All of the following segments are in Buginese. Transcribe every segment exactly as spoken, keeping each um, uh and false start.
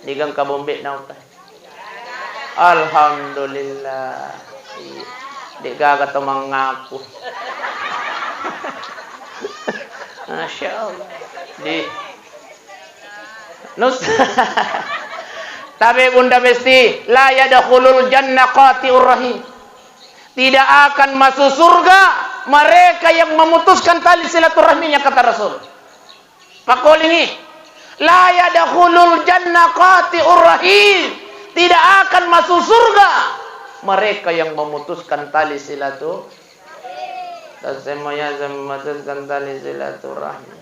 Digangka bombe nauka. Alhamdulillah. Iya. De'gaga to mangaku. Masya Allah. Di Nus. Tabe Bunda Besti, la yadkhulul jannah qati'ur rahim. Tidak akan masuk surga mereka yang memutuskan tali silaturahminya, kata Rasul. Pakolingi, la yadkhulul jannah qati'ur rahim. Tidak akan masuk surga mereka yang memutuskan tali silatu. Tassemo ya memutuskan tali silaturahmi.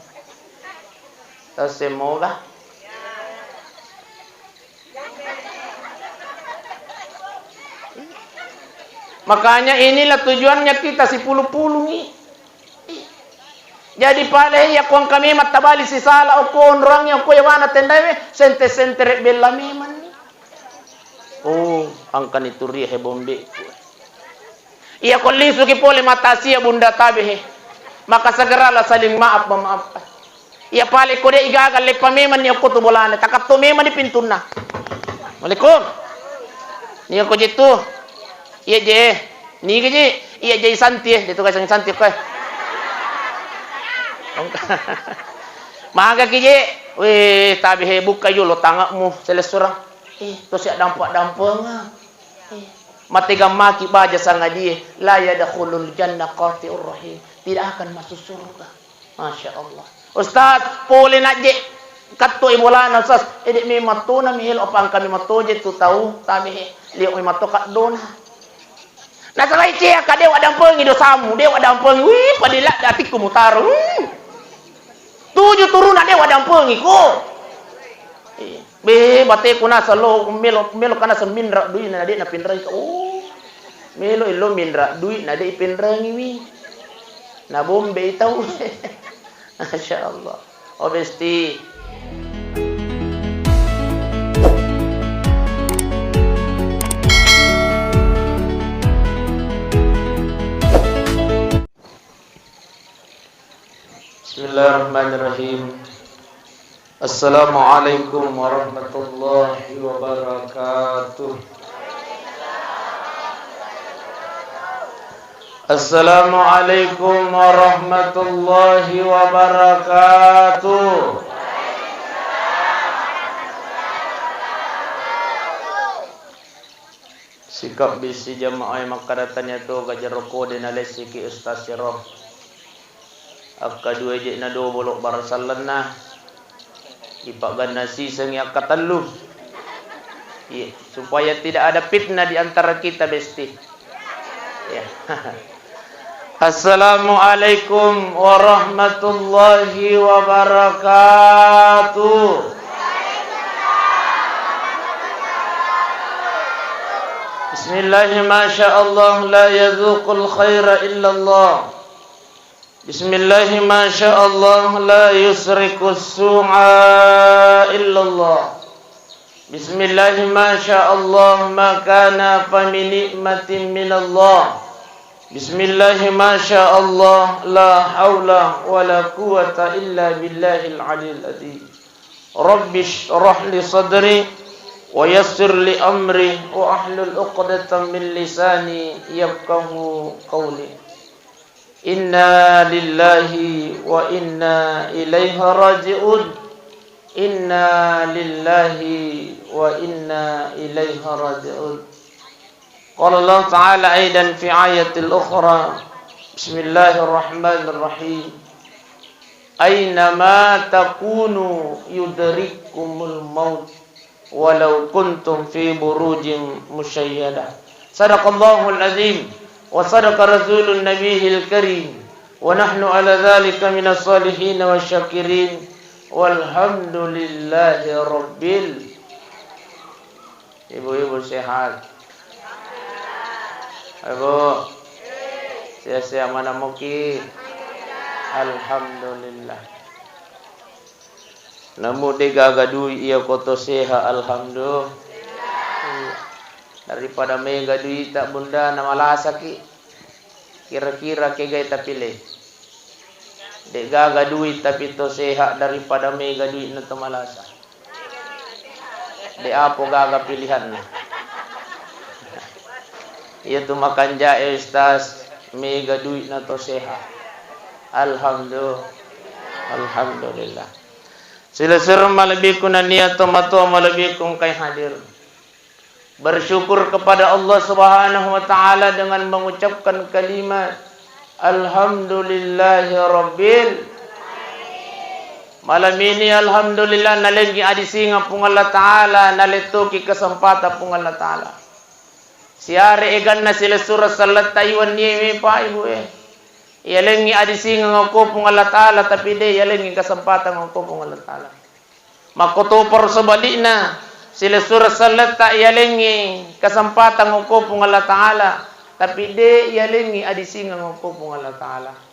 Tassemoga. Makanya inilah tujuannya kita sipulu-pulungi. Jadi pale iya ko engka memang tabali sisala okko onroangnge okko yawana tendae, sente-sentere bella memang ni. Oh, engkani turie he bombeku. Iya ko lisuki pole mata sia Bunda tabe he. Maka segeralah saling maaf memaafkan. Iya pale ko de' igaga leppa memang ni okko tu bolana, takatto memang ni pintunna. Assalamualaikum. Ni okko je tu. Iya je. Ni ke je. Iya je Santi eh. Dia tu kasang Santi okko eh. Maga ki je. Weh, tabe he buka jolo tangakmu selessurang. Eh, to sia dampa-dampengeng. Eh, mategang maki baja sangadie, la yadkhulul jannah qati'ur rahim. Tidak akan masuk surga. Masya Allah. Ustaz, pole najje katto i bolana Ustaz. Eh, de' memang tona mi elo apa engka memang toje tu tau tabe he. Lio memang to kaddona. Nasaba icea ka de' wadampengi dosamu, de' wadampengi. Wih, padilla atikku mutaro. Hmm. Tuju turuna de' wadampengi ko. Iya. Be, bateku naseng lo, melo, melo kana seminra duina na de' napinrengi. Oh. Melo illo minra duina de' ipinrengiwi. Na bombe i tau. Masya Allah. Oh, Besti. Bismillahirrahmanirrahim. Assalamualaikum warahmatullahi wabarakatuh. Assalamualaikum warahmatullahi wabarakatuh. Sikabbi sijamaah e makkada tania toga jero kode nalessiki ustaz ero. Akkadua je' nadobolo barasallenna. Ipagganna sisengngi akkatellu. Iya, supaya tidak ada fitnah di antara kita, Besti. Ya. Assalamualaikum warahmatullahi wabarakatuh. Bismillah, masya Allah, la yazuqul khaira illallah. Bismillah, masya Allah, la yusrikus su'a illallah. Bismillah, masya Allah, ma kana fa min ni'matin minallah. Bismillah, masya Allah, la haula wala quwwata illa billahil aliyil azim. Rabbi shrah li sadri wa yassir li amri wa ahlul uqdatan min lisani yafqahu qawli. Inna lillahi wa inna ilaihi raji'un. Inna lillahi wa inna ilaihi raji'un. Qala Allah Ta'ala aidan fi ayatil ukhra. Bismillahirrahmanirrahim. Aina ma takunu yudrikkumul maut walau kuntum fi burujin musyayyadah. Sadaqallahul azim wa sadaqa rasulun nabiyil karim wa nahnu ala dzalika minas salihin wasyakirin walhamdulillahi rabbil. Ibu-ibu sehat? Ibu, sehat-sehat mana muki? Alhamdulillah. Namu de' gaga dui iya ko to seha, alhamdulillah. Iya. Daripada mega duita Bunda, na malasaki. Kira-kira kegai tapile? De' gaga dui tapi to seha daripada mega duina to malasa. De' apo gaga pilihanna. Iya tu makanjae, Ustaz, mega duitna to seha. Alhamdulillah. Alhamdulillah. Silessureng malebbiku nennia tomatoa malebbiku engkai hadir. Bersyukur kepada Allah Subhanahu wa Ta'ala dengan mengucapkan kalimat, "Alhamdulillahirabbil." Malam ini, alhamdulillah, nalengngi adisingeng Puang Allah Ta'ala, nalettoki kesempatan Puang Allah Ta'ala. Siare eganna silessureng selletta iwennie, Pak Ibu e. Iyalengngi adisingeng okko Puang Allah Ta'ala, tapi de' iyalengngi kesempatan okko Puang Allah Ta'ala. Makkotoparo sebalikna, silessureng selletta iyalengngi kesempatan okko Puang Allah Ta'ala, tapi de' iyalengngi adisingeng okko Puang Allah Ta'ala.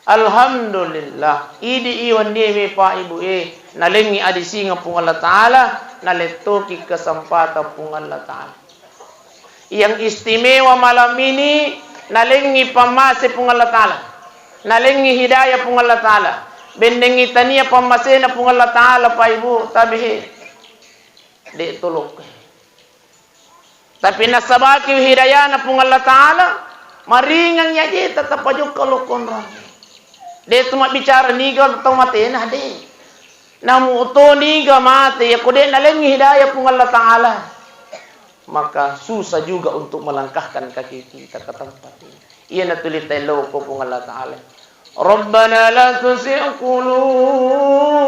Alhamdulillah, idi iwennie, Pak Ibu e, nalengngi adisingeng Puang Allah Ta'ala, nalettoki kesempatan Puang Allah Ta'ala. Yang istimewa malam ini, nalengngi pammase Puang Allah Ta'ala. Nalengngi hidayah Puang Allah Ta'ala. Bennengngi tania pammasena Puang Allah Ta'ala, Pak Ibu, tabe he. De' tolokko. Tapi nasabaki hidayana Puang Allah Ta'ala, maringang yaje tetap pajokka lokkonrong. De' tu mabbicara niga tau matena, de'. Namu to niga mate, ya ko de' nalengngi hidayah Puang Allah Ta'ala, maka susah juga untuk melangkahkan kaki kita ke tempat ini. Iyana tuli tello ko Puang Allah Ta'ala. Rabbana la tuzigh qulubana.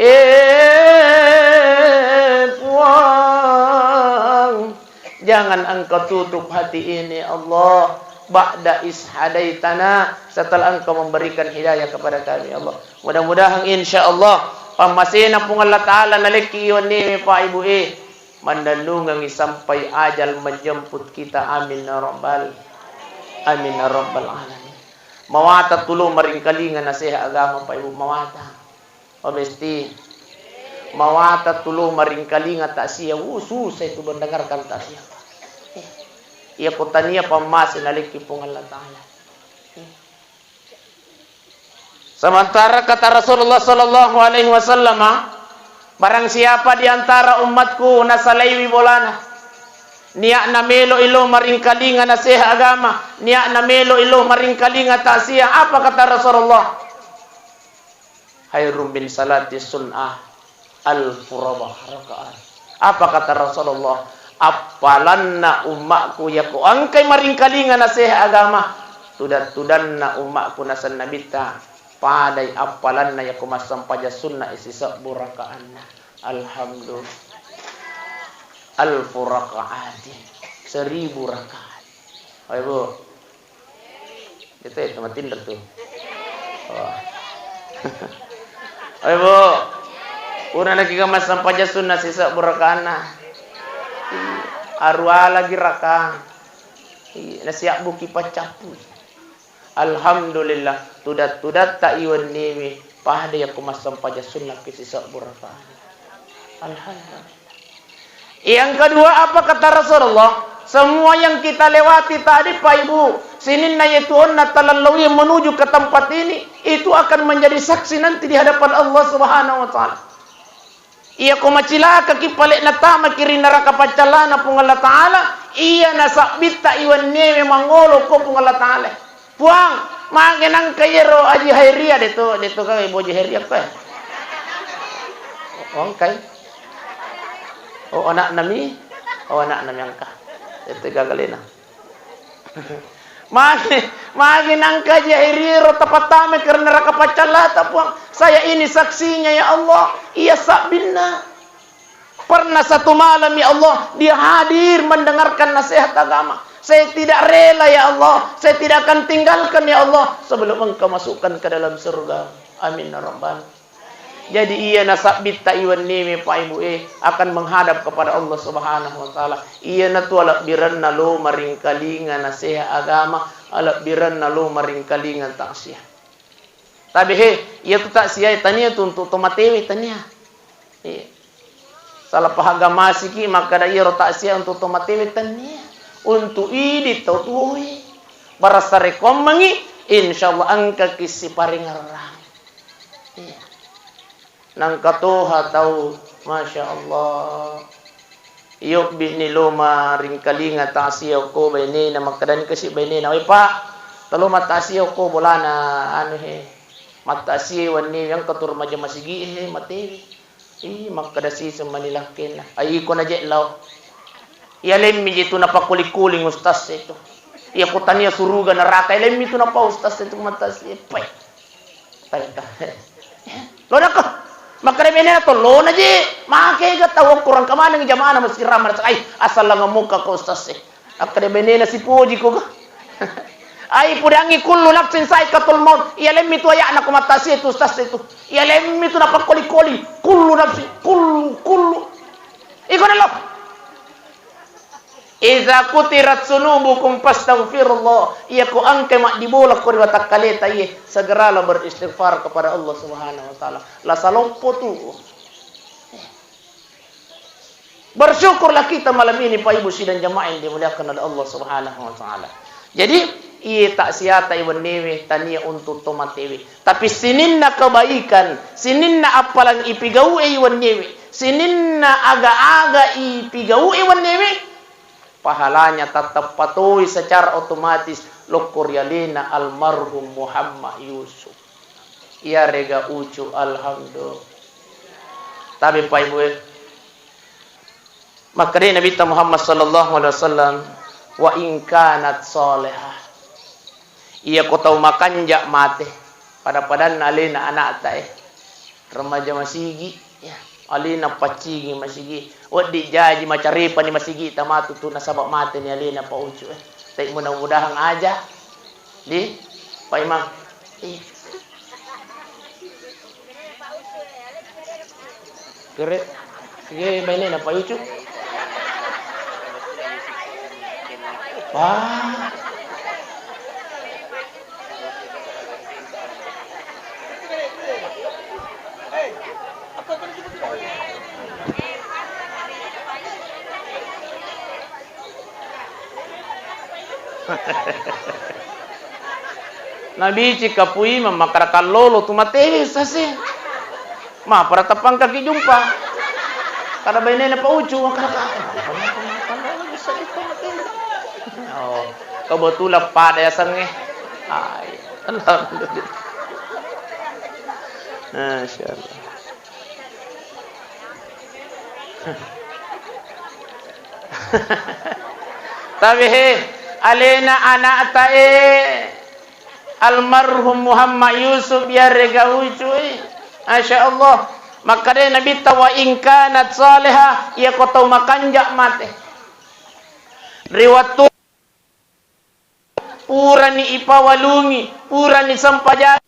Eh, Puang, jangan Engkau tutup hati ini, Allah. Ba'da is hadaitana, setelah Engkau memberikan hidayah kepada kami, Allah. Mudah-mudahan, insya Allah, pammasena Puang Allah Ta'ala nalekki iwennie, Pak Ibu e, mannennungengngi sampai ajal menjemput kita. Amin ya rabbal, amin ya rabbal alamin. Mawata tulo maringkalinga naseha agama, Pak Ibu, mawata. Oh, besti. Mawata tulo maringkalinga taksia. Wuh, susah itu mendengarkan taksia. Eh, iya ko tania pammase nalekki Puang Allah Ta'ala. Eh. Sementara kata Rasulullah sallallahu alaihi wasallam, barang siapa di antara umatku nasalaiwi bolana, niatna melo ilo maringkalinga naseha agama, niatna melo ilo maringkalinga taksia, apa kata Rasulullah? Khairum min salati sun'ah alfu rakaat. Apa kata Rasulullah? Appalanna ummakku yako engkai maringkalinga naseha agama, tudan-tudanna ummakku naseng Nabitta, padai appalanna yako massempajang sunna sisebbu rakaanna. Alhamdulillah. Alfu rakaatin. Seribu rakaat. Ayo, Bu. Itu ya, tempat Tinder tuh. Oh. Oi, Bu. Pura naki kama sampaja sunna sisa burakana. Arua lagi rakang. Iya, nasiak buki paccapu. Alhamdulillah, tudat-tudatta iwenniwi pada yakko massampaja sunna ki sisa burakana. Alhamdulillah. Yang kedua, apa kata Rasulullah? Semua yang kita lewati tadi, Pak Ibu, sininna yetu onna talalui menuju ke tempat ini, itu akan menjadi saksi nanti di hadapan Allah Subhanahu wa Ta'ala. Iya ko macilaka ki pale natama ki ri neraka paccallana Puang Allah Ta'ala, iya nasabbitta iwennewe mangolo ko Puang Allah Ta'ala. Puang, mage nangka iyaro Aji Hairia, deto, deto kawai Boji Hairia koe. Oh, engkai. Oh, anakna mi. Oh, anakna mi engka. Deto gagalena. Mage, mage nangka Aji Hairia ro tapattama ke neraka paccallata, Puang. Saya ini saksinya, ya Allah. Iya sabbinna. Pernah satu malam, ya Allah, dia hadir mendengarkan nasihat agama. Saya tidak rela, ya Allah. Saya tidak akan tinggalkan, ya Allah, sebelum Engkau masukkan ke dalam surga. Amin, ya Rabbal. Jadi, iya nasabbitta iwenniwi, Pak Ibu, eh, akan menghadap kepada Allah Subhanahu wa Ta'ala. Iyanatu alebbirenna lo maringkalinga nasihat agama, alebbirenna lo maringkalinga taksiah. Tabe he, iyatu taksiae tania tu untuk to matewe, tania. Iya. Salah paham masiki makkada iyaro taksiae untuk to matewe, tania. Untuk idi tau tuoe. Barasa rekommengi, insyaallah engkaki siparingerrang. Iya. Nangka toha tau, Masya Allah. Iyobbi'ni lo maringkalinga ta'siyah okko bainena, makkedani kasi bainena, "Wai, Pak, talo matta'siyah okko bolana anu he. Matta'siyah wenni, engka tu remaja masigi he, matewi." Ih, makkeda siseng mani lakkenna. Ai, iko naje lao. Iyalemmi je tu napakkoli-koling ustaz e tu. Iya ko tania suruga neraka, iyalemmi tu napa ustaz e tu matta'siyah. Pai. Tanta. Lo nako. Makkeda benena to, "Lo na je. Make ga tau okko rangka maneng jamaah na masjid Rahma." Ai, asal langemmuka ko ustaz e. Akkeda benena, "Sipoji ko ga." Ai, pudangi, "Kullu nafsin saikatul maut." Iyalemmi tu aya'na ko matta'siyah tu ustaz e tu. Iyalemmi tu napakkoli-koli. "Kullu nafsin, kullu, kullu." Iko nelo. "Idza kutirat sunubukum fastaghfirullah." Iya ko engka maddibola ko ri watakkaleta iye, segeralah beristighfar kepada Allah Subhanahu wa Ta'ala. La saloppo tu. Bersyukurlah kita malam ini, Pak Ibu sidang jamaah yang dimuliakan oleh Allah Subhanahu wa Ta'ala. Jadi, iye ta'siyata iwennewe tania untuk to matewe. Tapi sininna kebaikan, sininna appalang ipigau'e iwennewe, sininna aga-aga ipigau'e iwennewe, pahalanya tattappa toi secara otomatis lokko ri alena almarhum Muhammad Yusuf. Iyarega Ucu, alhamdulillah. Tapi Pak Ibu e, makkedai Nabitta Muhammad sallallahu alaihi wasallam, "Wa in kanat salihah." Iya ko tau makanja mate, pada-padanna alena anakta e. Remaja masigi, ya. Alena paccingi masigi. Wedding jaji macarepani masigi tamatu tu nasaba mateni alena Pak Ucu e. Tapi mudah-mudahan aja di Pak Imam. Iya. Kere, ye, bainena Pak Ucu. Wah. Nabici kapui mammakarakallolo tu matewi sase. Ma, pada tapangkaki jumpa. Kada bainena Pak Ucu, maka, oh, kebetulan pada yasengnge. Ai, alhamdulillah. Masya Allah. Tapi he, alena anakta e, almarhum Muhammad Yusuf yarega Ucu e. Masya Allah. Makkeda Nabitta, "Wa in kanat salihah," iya ko tau makanja mate. Ri wettu purani ipawalungi, purani sempajang.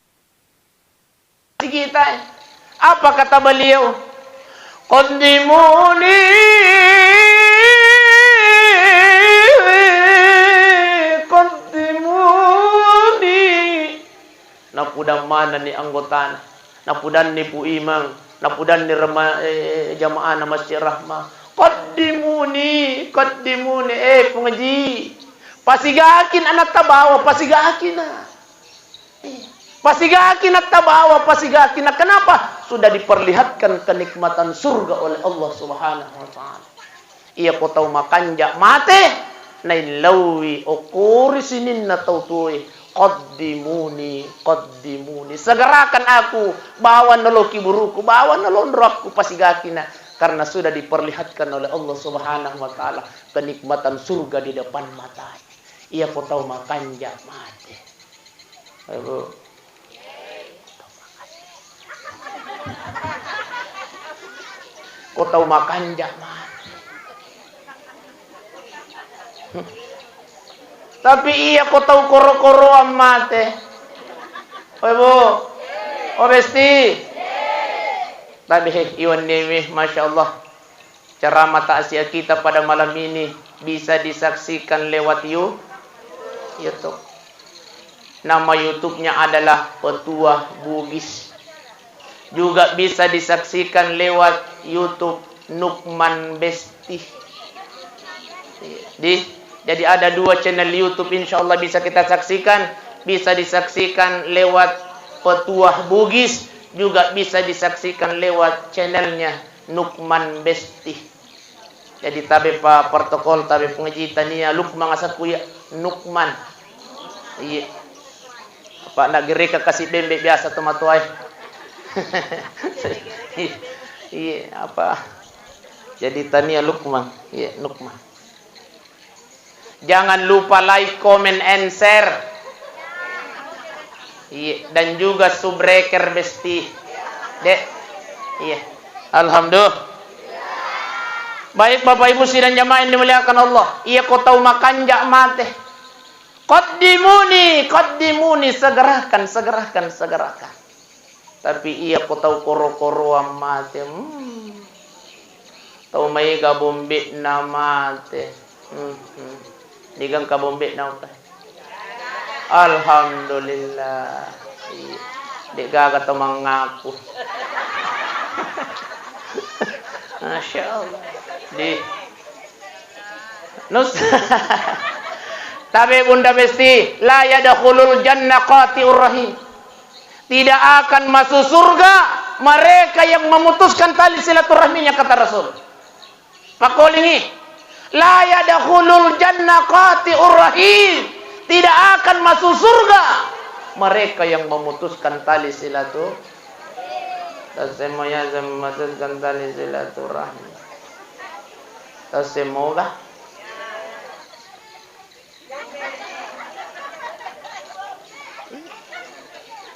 Kita, apa kata beliau? "Qaddimuni, qaddimuni." Napudang manenni anggotana, napudanni Pu Imang, napudanni rema-, eh, jamaahna Masjid Rahmah. "Qaddimuni, qaddimuni." Eh, Puang Haji, pasigakina natta bawa, pasigakina. Pasigakina tabawa, pasigakina. Kenapa? Sudah diperlihatkan kenikmatan surga oleh Allah Subhanahu wa Ta'ala. Iya ko tau makanja mate, naillauwi okkori sininna tau tuoe, "Qaddimuni, qaddimuni. Segerakan aku, bawa nalo kiburuku, bawa nalo onroakku, pasigakina." Karena sudah diperlihatkan oleh Allah Subhanahu wa Ta'ala kenikmatan surga di depan matanya. Iya ko tau makanja mate. Ayo, Bu. Ko tau makanja mate. Tapi iya ko tau koro-koroang mate. Oi, Bu. Oh, Besti. Tapi, he, iwannewe, Masya Allah. Ceramah takziah kita pada malam ini bisa disaksikan lewat You-, YouTube. Nama YouTube-nya adalah Petuah Bugis. Juga bisa disaksikan lewat YouTube Nukman Besti. Di, jadi ada dua channel YouTube, insya Allah bisa kita saksikan. Bisa disaksikan lewat Petuah Bugis, Juga bisa disaksikan lewat channelnya Nukman Besti. Jadi tabe pa protokol, tabe pengaji tania Lukman, asaku ya Nukman. Iya. Apa nak gereka kasih bembe biasa tomatoae. Iya, apa? Jadi tania Lukman. Iya, Nukman. Jangan lupa like, comment, and share. Iya, dan juga subscribe, Besti. Dek. Iya. Alhamdulillah. Baik, Bapak Ibu sidang jamaah yang dimuliakan Allah. Iya, ko tau makanja mate. Qaddimuni, qaddimuni, segerakan, segerakan, segerakan. Tapi iya ko tau koro-koroang mate, hmm. Tau maega bombe'na mate. Hmm, hmm. Digangka bombe'na uta. Alhamdulillah. Iya. De'gaga tau mangaku. Masya Allah. Di Nus. Tabe Bunda Besti, la yadkhulul jannah qati'ur rahim. Tidak akan masuk surga mereka yang memutuskan tali silaturahminya, kata Rasul. Pakolingi, la yadkhulul jannah qati'ur rahim. Tidak akan masuk surga mereka yang memutuskan tali silatu. Tasemoga yang memutuskan tali silaturahmi. Tasemoga.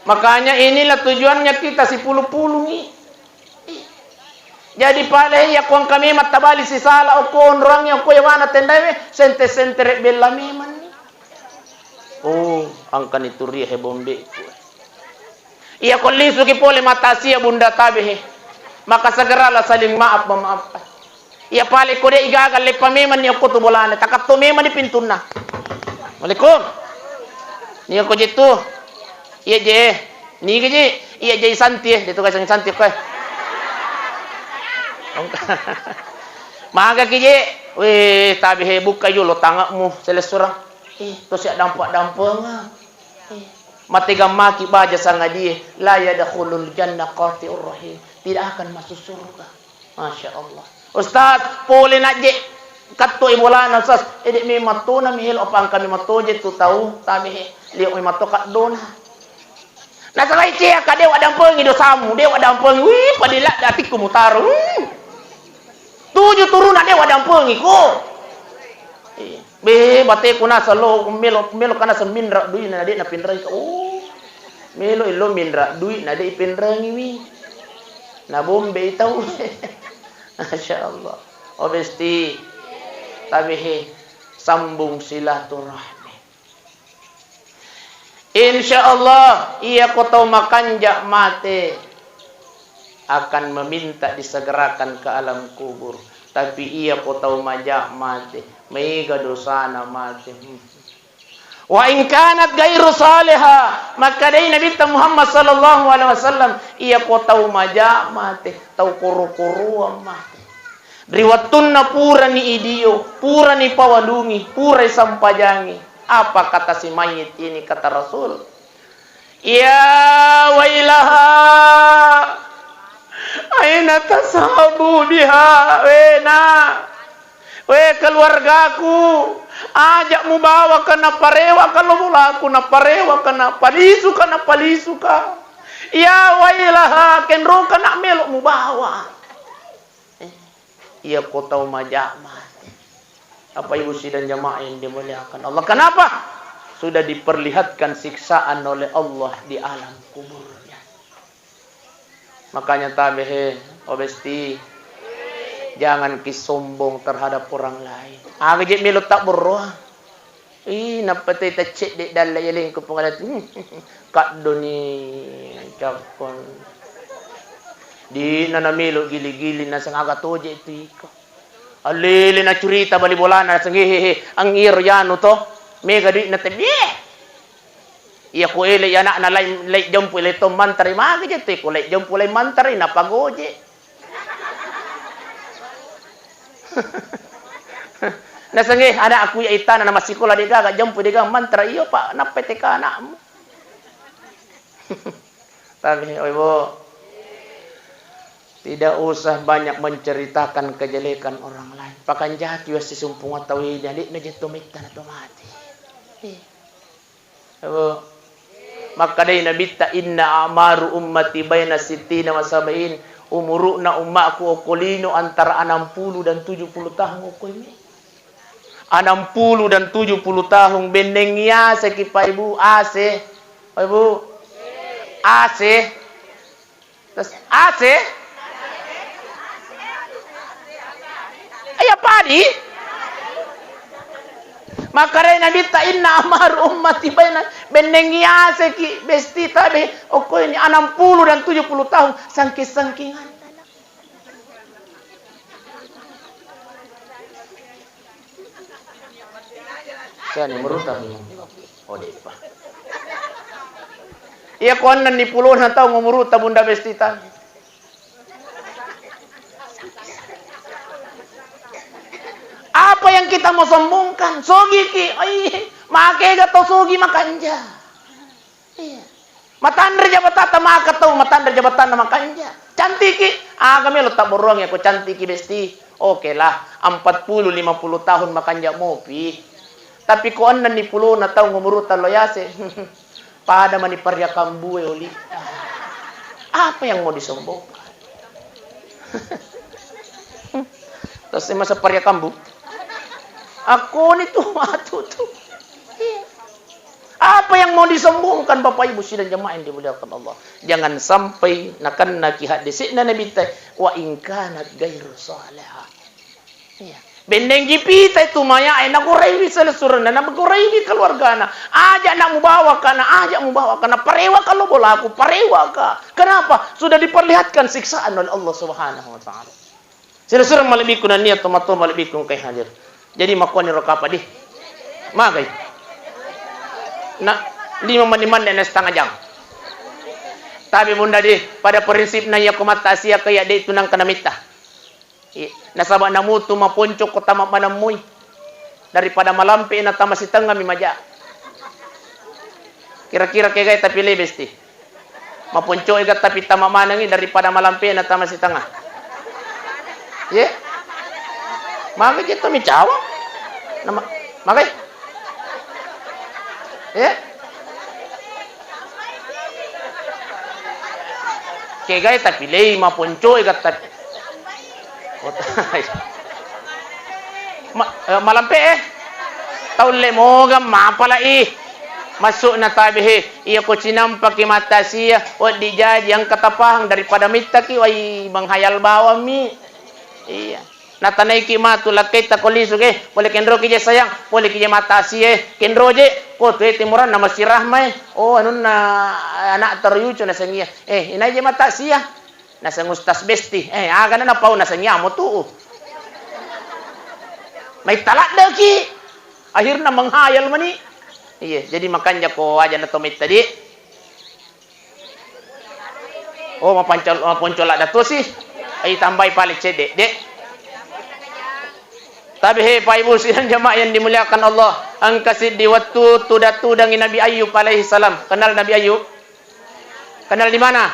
Makanya inilah tujuannya kita sipulu-pulungi. Jadi pale iya ko engka memang tabali sisala okko onroangnge okko yawana tendae, sente-sentere bella memang ni. Oh, engkani turie he bombeku. Iya ko lisuki pole mata sia bunda tabe he. Maka segeralah saling maaf memaafkan. Iya pale ko de' igaga leppa memang ni okko tu bolana, takatto memang ni pintunna. Assalamualaikum. Ni okko je tu. Iya je. Niga je. Iya je Santi eh. De' tu kasang Santi okko eh. Maga ki je. Weh, tabe he, buka jolo tangamu selessurang. Eh, to sia dampa-dampengeng. Eh, mategammaki baja sangadie, la yadkhulul jannah qati'ur rahim. Tidak akan masuk surga. Masya Allah. Ustaz, pole najje katto i bolana Ustaz. Eh, de' memang tona mihelo apa engka memang toje tu tau, tabe he. Lio memang to kaddona. Nasalai cea ka dewa dampengi dosamu, dewa dampengi. Wih, padilla datikku mutaro. Hmm. Tuju turuna dewa dampengi ko. Iya. Be, bateku nasa lo, melo, melo kana seminra duina na de' napinreng. Oh. Melo ilo minra duina de' ipinrengiwi. Na bombe tau. Masya Allah. Oh, Besti. Tabe he, sambung silaturahmi. Insya Allah, iya ko tau makanja mate akan meminta disegerakan ke alam kubur. Tapi iya ko tau maja mate, mega dosana mate. Wa in kanat ghairu salihah, makkedai Nabitta Muhammad sallallahu alaihi wasallam, iya ko tau maja mate, tau koro-koroang mate. Ri wettunna purani idio, purani pawalungi, purai sampajangi, apa kata si mayit ini? Kata Rasul, "Ya wailaha, aina tashabu biha?" Wena, we keluargaku, aja mubawa kana parewa kalo bolaku, naparewa kana, palisu kana, palisu ka. Ya wailaha, kenroka na melo mubawa. Eh, iya ko tau maja mate. Apa ibu sidang jamaah yang dimuliakan Allah? Kenapa? Sudah diperlihatkan siksaan oleh Allah di alam kuburnya. Makanya tabe he, oh Besti, jangan ki sombong terhadap orang lain. Aga je melo tak berroa. Ih, nappa te taccedde dalle yalengku pengalaman. Kaddoni cappon. Di nana melo gili-gili naseng aga toje tu iko. Alele na curita bali bolana naseng hehehe, ang iro yanu to. Mega duit na tebie. Iya ko ele anakna lai, lai jampu ele to mantari magi je tu ko lai jampu lai mantari na pagoje. Nasengnge anakku iya itana na massikola degaga jampu degaga mantra iyo pa nappai teka anakmu. Tapi oi bo, Tidak usah banyak menceritakan kejelekan orang lain. Pakanjaki wassisumpung tau ini, adik na jetto metta na to mati. Eh. Abu. Makkedai Nabitta, "Inna a'maru ummati baina sittina wa sab'in." Umuruna ummaku okko lino antara enam puluh dan tujuh puluh tahun okko ini. Enam puluh dan tujuh puluh tahun, benneng yaseki Pak Ibu, ase. Pak Ibu. Ase. Terus, ase? Iya, padi. Makkedai Nabitta, "Inna a'maru ummati baina," benneng yaseki, besti tabe, okko ini enam puluh dan tujuh puluh tahun, sangking-sangkingan. Siani umurutta? Oh, de'pa. Iya, ko ennenni pulona taung umurutta, Bunda Bestita. Apa yang kita mau sombongkan? Sogi ki, ai, makega tau sogi makanja. Iya. Matanre jabatatta maka tau, matanre jabatanna makanja. Cantiki, aga melo tabborroangi ko cantiki, Besti? Oke lah, empat puluh, lima puluh tahun makanja mopi. Tapi ko ennenni pulona taung umurutta lo yase. Pada mani pariakambue oli. Apa yang mau disombongkan? Terus masa pariakambu? Aku ni tu, atu tu. Iya. Apa yang mau disombongkan, Bapak Ibu sidang jamaah yang dimuliakan Allah? Jangan sampai nakennaki haddese'na Nabitta, "Wa in kanat ghairu salihah." Iya. Bennenggi pita itu mayae, nagoraiwi selessurenna, nagoraiwi keluargana. Aja nak mubawa kana, aja mubawa kana, parewa kalau bolaku, parewa ka. Kenapa? Sudah diperlihatkan siksaan oleh Allah Subhanahu wa Ta'ala. Silessureng malebbiku nennia tomatoa malebbiku engkai hadir. Jadi makkuani ro kapa di. Magai. Na lima menit manne na setengah jam. Tapi Bunda di, pada prinsipna iya ko mattasia ke iya de itu nangka namitta. Iya. Nasaba namutu maponco ko tama manemmui. Daripada malampe na tama sitengnga mi maja. Kira-kira kegai tapi lebih sti. Maponco'e gatta pittama manengngi daripada malampe'na tama sitengnga. Ye? Magi jetto micawa? Nama, magi? Ye? Kegai tapi lei maponco'e gatta. Ma-, eh, malampe, eh? Taulle moga mapala i. Masuk na tabe he. Iya ko cinampaki matasia, wedding jaji engka tapahang daripada mittaki, wai menghayal bawang mi. Iya. Natanaiki matu lakkaitta ko lisu ke, pole kenroki je sayang, pole ki je matasia, eh, kenro je, ko tuwe timuranna masirahma, eh. Oh, anunna anak taro yucu nasengia. Eh, inai je matasia. Naseng Ustaz Besti, eh, aga na napau naseng iya mo tu'u. Maitta laddeki. Akhirna menghayal mani. Iya, jadi makanja ko aja na to maitta di. Oh, mapancal-, maponco ladda to si. Ai tambai pale cedde, de. Tapi he, Pak Ibu sidang jamaah yang dimuliakan Allah, engka siddi wettu tuda-tudangi Nabi Ayub alaihi salam. Kenal Nabi Ayub? Kenal di mana?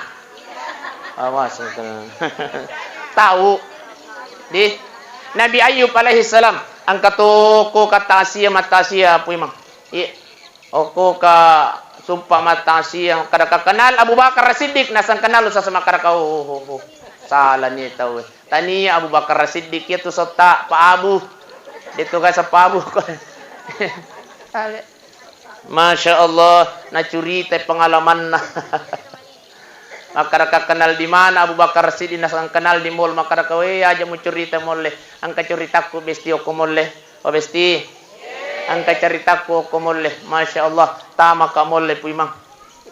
Awas, kenal. Tahu. Di Nabi Ayub alaihi salam, engka toko kata asia, mata asia, Puimang. Iya. Oko ka sumpah mata asia, kada ka kenal Abu Bakar Siddiq, nasang kenal usah sama kada ka, oh, oh, oh. Salah ni tahu. Tania Abu Bakar Siddiq itu sotta Pak Abu. Itu kan Pak Abu. Masya Allah, nacurita pengalamanna. Makkaraka kenal di mana Abu Bakar Siddiq, nasang kenal di mall, makkaraka, "Weh, aja mucurita molle. Engka curitakku besti okko molle. Oh, besti. Engka curitakku okko molle." Masya Allah, tamaka molle Puimang.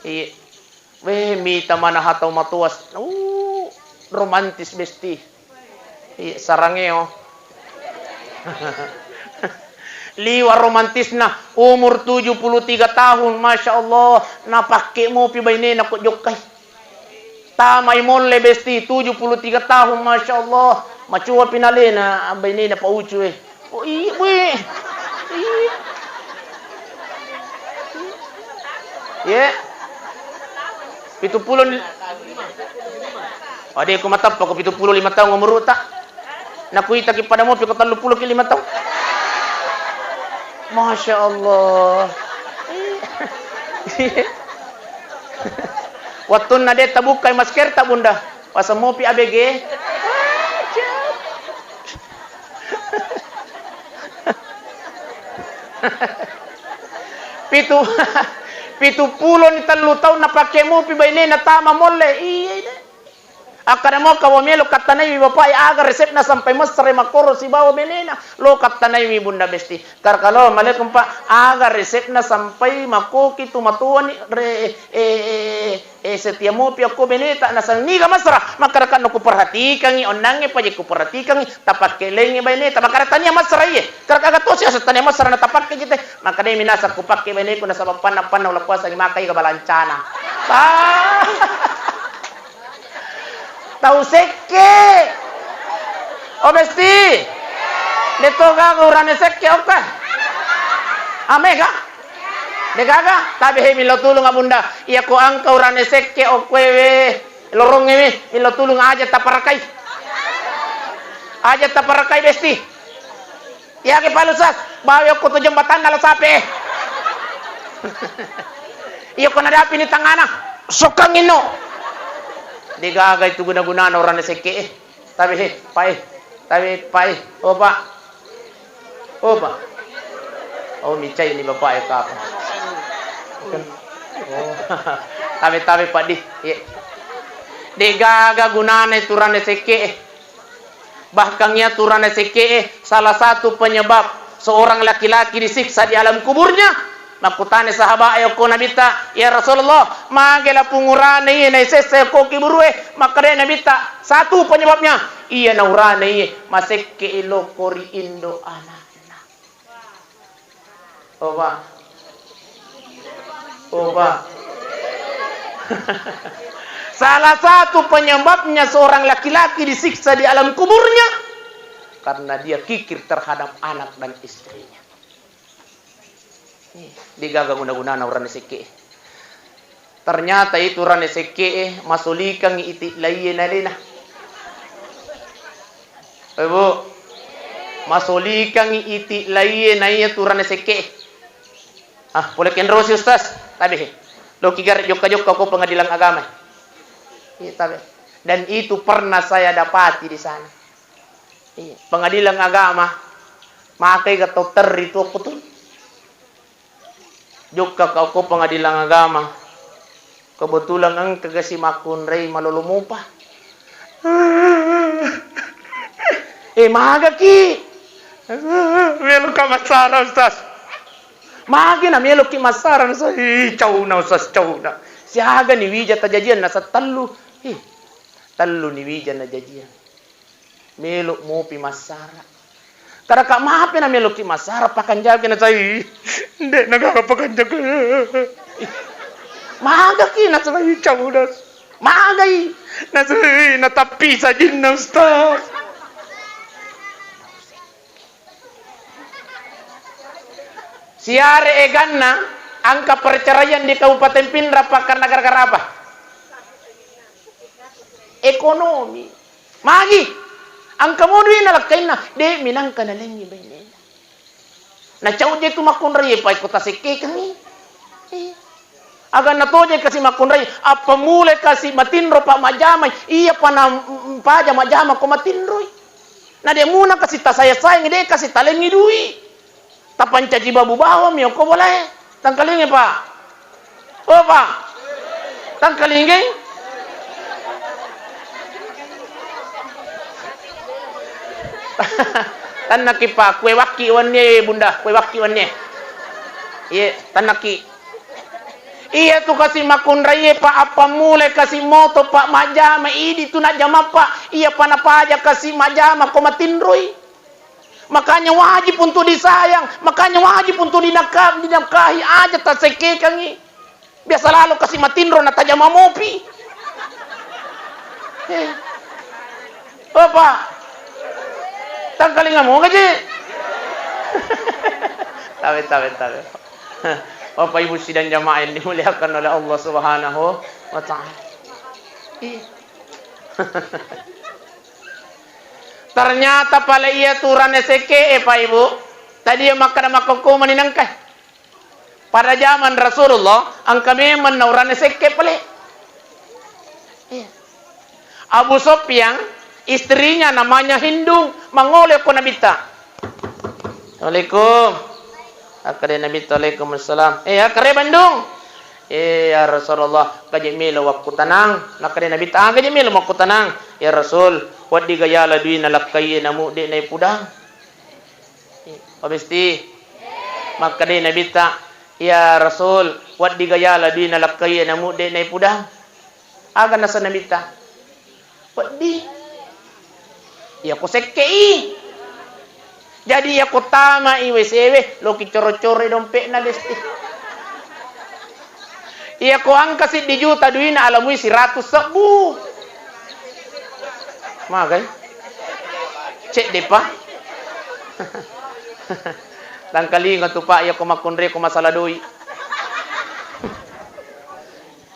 Iya. Weh, mita mana hatau matoas. Uh, romantis besti. Iya, sarangeo. Liwa romantisna, umur tujuh puluh tiga tahun, Masya Allah, napakke mopi bainena ko jokkai. Tamai molle besti, tujuh puluh tiga tahun, Masya Allah. Macua pinalena bainena Pak Ucu, eh. Oh, iya, weh. Iya. Ye. Pitu pulo ni-, Ade ko matappa ko pitu pulo lima taung umuru'ta. Nakuitaki pada mopi ko tellu pulo ki lima taung. Masya Allah. Wattunna de' tabukkai maskerta, Bunda. Waseng mopi A B G. Pitu, pitu pulo ni tellu taung napakke mopi bainena tama molle. Iya, iya. Akkada moka wa melo kattanaiwi bapae aga resepna sampai mesre makkoro sibawa benena. Lo kattanaiwi Bunda Besti. Karkalo, "Malaikum, Pak, aga resepna sampai makoki tu matoani re-, eh, eh, eh, eh, setia mopi akko beneta." Nasang niga masra? Makkada kanno kuperhatikangi onnangnge paje kuperhatikangi tapakkelengnge baineta. Makkada tania masra iye. Karka aga tosi asa tania masra na tapakke jite. Makkada minasa kupakke baineku nasaba panna-panna ula kuasangi maka iga balancana. Ah. Tau sekke. O Besti. Deto gaga urane sekke okka. Amega. Degaga. Tabe he milo tulung Abunda. Iya ko angka urane sekke okkoe we. Lorongnge we. Milo tulung aja taparakai. Aja taparakai Besti. Iyake palu sas, bawa okko to jembatanna La Sape. Iya ko nadapi ni tangana, sokkang inno. Degaga itu guna-gunana urane sekke e. Tabe he, pae. Tabe pae. Oh, Pak. Oh, Pak. Oh, micai ni bapak e kapa. Oh. Tabe-tabe Pak di. Iya. Degaga gunana itu urane sekke e. Bahkan iyatu urane sekke'e salah satu penyebab seorang laki-laki disiksa di alam kuburnya. Makkutana sahaba'e okko Nabitta, "Ya Rasulullah, mage lapung urane iye naisessa okko kuburu'e?" Makkeda Nabitta, "Satu penyebabnya, iyana urane iye masekke'i lokko ri indo ana'na." Oba. Oba. Salah satu penyebabnya seorang laki-laki disiksa di alam kuburnya karena dia kikir terhadap anak dan istrinya. Nih, degaga guna-gunana urane sekke'e. Ternyata itu urane sekke'e masolikangngi iti laiye nalena. Eh, Bu. Masolikangngi iti laiye naiya tu urane sekke'e. Ah, pole kenrosi, Ustaz. Tabe. Loki gare jokka-jokka ko pengadilan agama. Iya, tabe. Dan itu pernah saya dapati di sana. Iya, pengadilan agama. Makai ga tau terri tu okko tu. Jokka ka okko pengadilan agama. Kebetulan engka gasi makkunrai malolo mopa. Eh, magaki. Meloka massara, Ustaz. Magi na meloki massara, Ustaz. Ih, cauna, Ustaz, cauna. Siaga ni wija tajajian nasa tellu. Ih, tellu ni wija najajian. Melo mopi massara. Kadaka mape na meloki massara, pakanjaki na sai. Nde na gaga pakanjaki. Magaki na sai cabudas. Magai. Na sai na tappi sajinna, Ustaz. Siare eganna angka perceraian di Kabupaten Pinrang, Pak, karena gara-gara apa? Ekonomi. Magi? Angka mo duina lakkainna, de minangka nalengngi bainena. Nacau je tu makkunrai, pai ko tasekkekengngi. Iya. Aganna toje kasi makkunrai, appammulai kasi matinro pa majjamai, iya pa na, mm, paja majjama ko matinroi. Na de muna kasi tasayang-sayangi, de kasi talengngi dui. Tapancaji babu bawang mi okko bolae. Tangkalingai, Pak. Oh, Pak. Tangkalingai. Tannaki, Pak. Kue wakki wennie, Bunda. Kue wakki wennie. Iye, tannaki. Iya tu kasi makkunraie, Pak, appammulai kasi moto, Pak, majjama idi tu najjama, Pak. Iya pa napaja kasi majjama ko matinroi. Makanya wajib untuk disayang, makanya wajib untuk dinaka-, dinafkahi, aja tasekkekangngi. Biasa lalo kasi matinro na tajama mopi. Eh. Apa? Tangkalinga mo gaji. Tabe, tabe, tabe. Bapak Ibu sidang jamaah yang dimuliakan oleh Allah Subhanahu wa Ta'ala. Iya. Ternyata pale iya tu urane sekke e, Pak Ibu. Tadi yang makkada makkokko mani nengka. Pada zaman Rasulullah, engka memang na urane sekke pale. Iya. Abu Sofyan, istrinya namanya Hindung, mangole ko Nabitta. Assalamualaikum. Akkeda Nabitta, "Waalaikumsalam." "Eh, akkeda Bandung." "Eh, ya Rasulullah, kaje melo wakkutanang." Nakkeda Nabitta, "Ah, kaje melo makkutanang." "Ya Rasul, wedding ga yala duina lakkaie namu de naipudang." Pabesti. Makkeda Nabitta, "Ya Rasul, wedding ga yala duina lakkaie namu de naipudang." Aga nasa Nabitta? Wedding. Iya ko sekke i. Jadi iya ko tama i W C we, loki coro-coro i dompe'na, Besti. Iya ko angka siddi juta duina, alamui siratus sebbu. Magai? Cedde pa. Tangkalinga tu, Pak, iya ko makkunre ko masalah doi.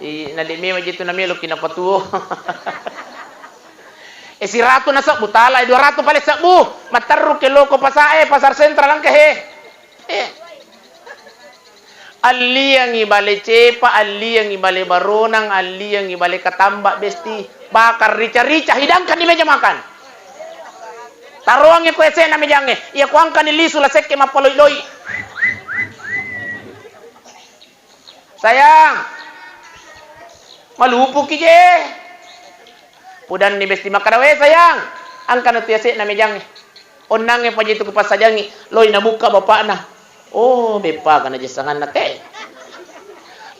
I, na de' memang je tu na melo ki napatuo. E, siratu na sebbu, tala e dua ratu pale sebbu. Matterru ke loko pasa e, pasar sentral engka he. Eh. Alliangi bale cepa, alliangi bale baronang, alliangi bale katamba, Besti. Bakar rica-rica, hidangkan di meja makan. Taroangi ko esena mejangnge. Iya ko angkani lisu la sekke mappaloi-loi. "Sayang, malupuki je." Pudanni Besti makkada, "We sayang, engkana tu yase'na mejangnge. Onnangnge paje tu kupassajangi, loi nabukka bapakna." "Oh, beppa kana jessanganna te."